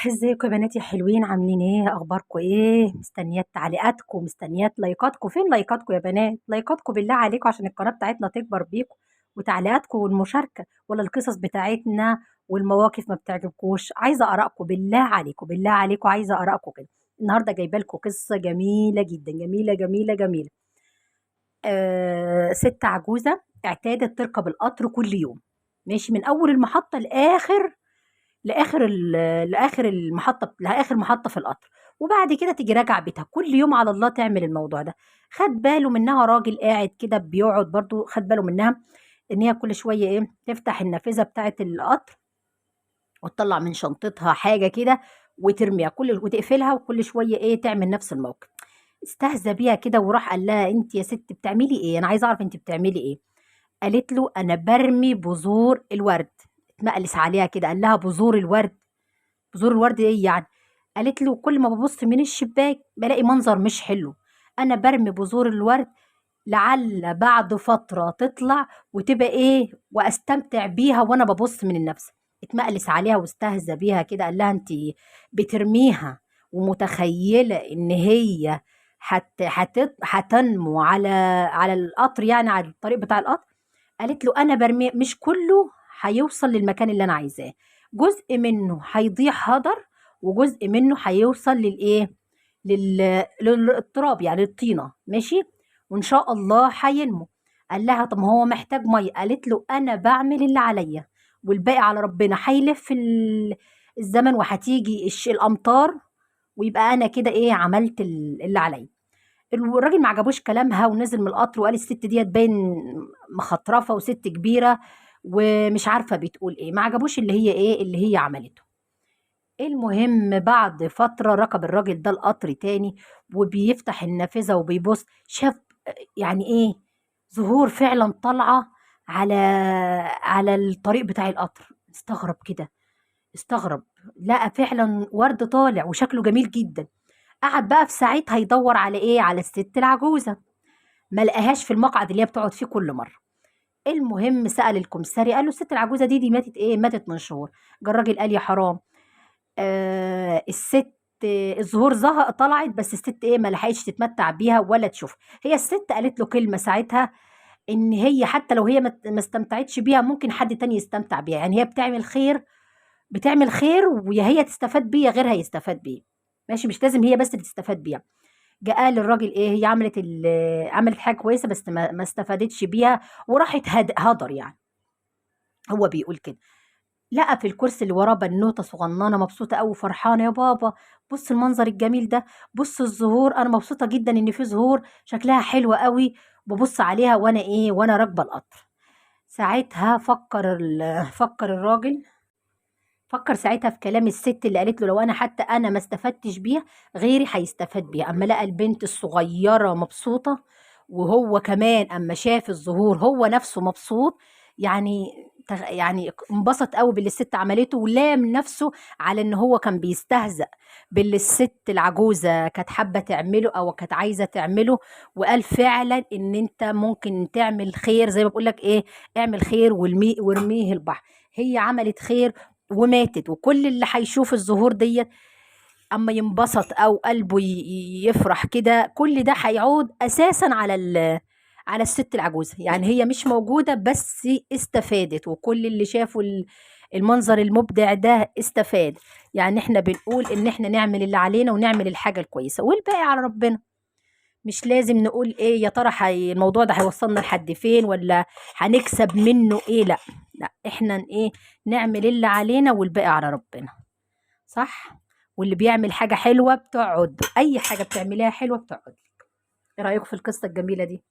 ازيكم يا بنات يا حلوين؟ عاملين ايه؟ اخباركم ايه؟ مستنيات تعليقاتكم، مستنيات لايكاتكم. فين لايكاتكم يا بنات؟ لايكاتكم بالله عليكم عشان القناة بتاعتنا تكبر بيكم، وتعليقاتكم والمشاركة. ولا القصص بتاعتنا والمواقف ما بتعجبكوش؟ عايزه ارائكم بالله عليكم، بالله عليكم عايزه ارائكم كده. النهارده جايبه لكم قصة جميلة جدا، جميلة جميلة جميلة. ست عجوزه اعتادت تركب القطر كل يوم، ماشي، من اول المحطة لاخر المحطة، لاخر محطة في القطر، وبعد كده تيجي راجعه بيتها. كل يوم على الله تعمل الموضوع ده. خد باله منها راجل قاعد كده بيقعد برضو، خد باله منها ان هي كل شوية ايه، تفتح النافذة بتاعه القطر وتطلع من شنطتها حاجة كده وترميها كل وتقفلها، وكل شوية ايه تعمل نفس الموقف. استهزأ بيها كده وراح قال لها انت يا ست بتعملي ايه؟ انا عايزه اعرف انت بتعملي ايه. قالت له انا برمي بذور الورد. اتمقلس عليها كده، قال لها بذور الورد؟ بذور الورد ايه يعني؟ قالت له كل ما ببص من الشباك بلاقي منظر مش حلو، انا برمي بذور الورد لعل بعد فترة تطلع وتبقى ايه واستمتع بيها وانا ببص من النفس. اتمقلس عليها واستهزأ بيها كده، قال لها انت بترميها ومتخيلة ان هي هتنمو على القطر، يعني على الطريق بتاع القطر. قالت له انا برمي، مش كله هيوصل للمكان اللي انا عايزاه، جزء منه هيضيع هدر، وجزء منه هيوصل للايه، للتراب يعني الطينه، ماشي، وان شاء الله هينمو. قال لها طب ما هو محتاج مية. قالت له انا بعمل اللي عليا والباقي على ربنا، هيلف الزمن وهتيجي الامطار، ويبقى انا كده ايه عملت اللي عليا. الراجل ما عجبوش كلامها ونزل من القطر وقال الست ديت باين مخطرفه وست كبيرة ومش عارفه بتقول ايه، ما عجبوش اللي هي ايه اللي هي عملته. المهم بعد فترة ركب الراجل ده القطر تاني، وبيفتح النافذة وبيبص، شاف يعني ايه زهور فعلا طالعه على الطريق بتاع القطر. استغرب كده، استغرب، لقى فعلا ورد طالع وشكله جميل جدا. قعد بقى في ساعتها يدور على ايه، على الست العجوزة، ما لقاهاش في المقعد اللي هي بتقعد فيه كل مرة. المهم سأل الكمساري، قال له الست العجوزة دي ماتت ايه، ماتت من شهور. جه الراجل قال يا حرام، الست الزهور زهق طلعت، بس الست ايه ما لحقتش تتمتع بيها ولا تشوف. هي الست قالت له كلمة ساعتها، ان هي حتى لو هي ما استمتعتش بيها ممكن حد تاني يستمتع بيها، يعني هي بتعمل خير، بتعمل خير ويا هي تستفاد بيه يا غيرها يستفاد بيه، ماشي، مش لازم هي بس اللي تستفاد بيها. جه قال للراجل ايه، هي عملت حاجة كويسة بس ما استفادتش بيها وراحت هدر يعني، هو بيقول كده. لقى في الكرسي اللي وراه بنوته صغننه مبسوطة قوي وفرحانه، يا بابا بص المنظر الجميل ده، بص الزهور، انا مبسوطة جدا ان في زهور شكلها حلو قوي، ببص عليها وانا ايه وانا راكبه القطر. ساعتها فكر الراجل، فكر ساعتها في كلام الست اللي قالت له لو انا حتى انا ما استفدتش بيها غيري هيستفاد بيها. اما لقى البنت الصغيرة مبسوطة، وهو كمان اما شاف الزهور هو نفسه مبسوط، يعني انبسط قوي باللي الست عملته، ولام نفسه على ان هو كان بيستهزأ باللي الست العجوزة كانت حابة تعمله او كانت عايزه تعمله، وقال فعلا ان انت ممكن تعمل خير، زي ما بقول لك ايه، اعمل خير وارميه البحر. هي عملت خير وماتت، وكل اللي هيشوف الزهور ديت اما ينبسط او قلبه يفرح كده، كل ده هيعود اساسا على الست العجوزة. يعني هي مش موجودة بس استفادت، وكل اللي شافوا المنظر المبدع ده استفاد. يعني احنا بنقول ان احنا نعمل اللي علينا ونعمل الحاجة الكويسة والباقي على ربنا، مش لازم نقول ايه يا ترى الموضوع ده هيوصلنا لحد فين ولا هنكسب منه ايه، لا لا، احنا ايه نعمل اللي علينا والباقي على ربنا، صح؟ واللي بيعمل حاجة حلوة بتقعد، اي حاجة بتعمليها حلوة بتقعد. ايه رأيكم في القصة الجميلة دي؟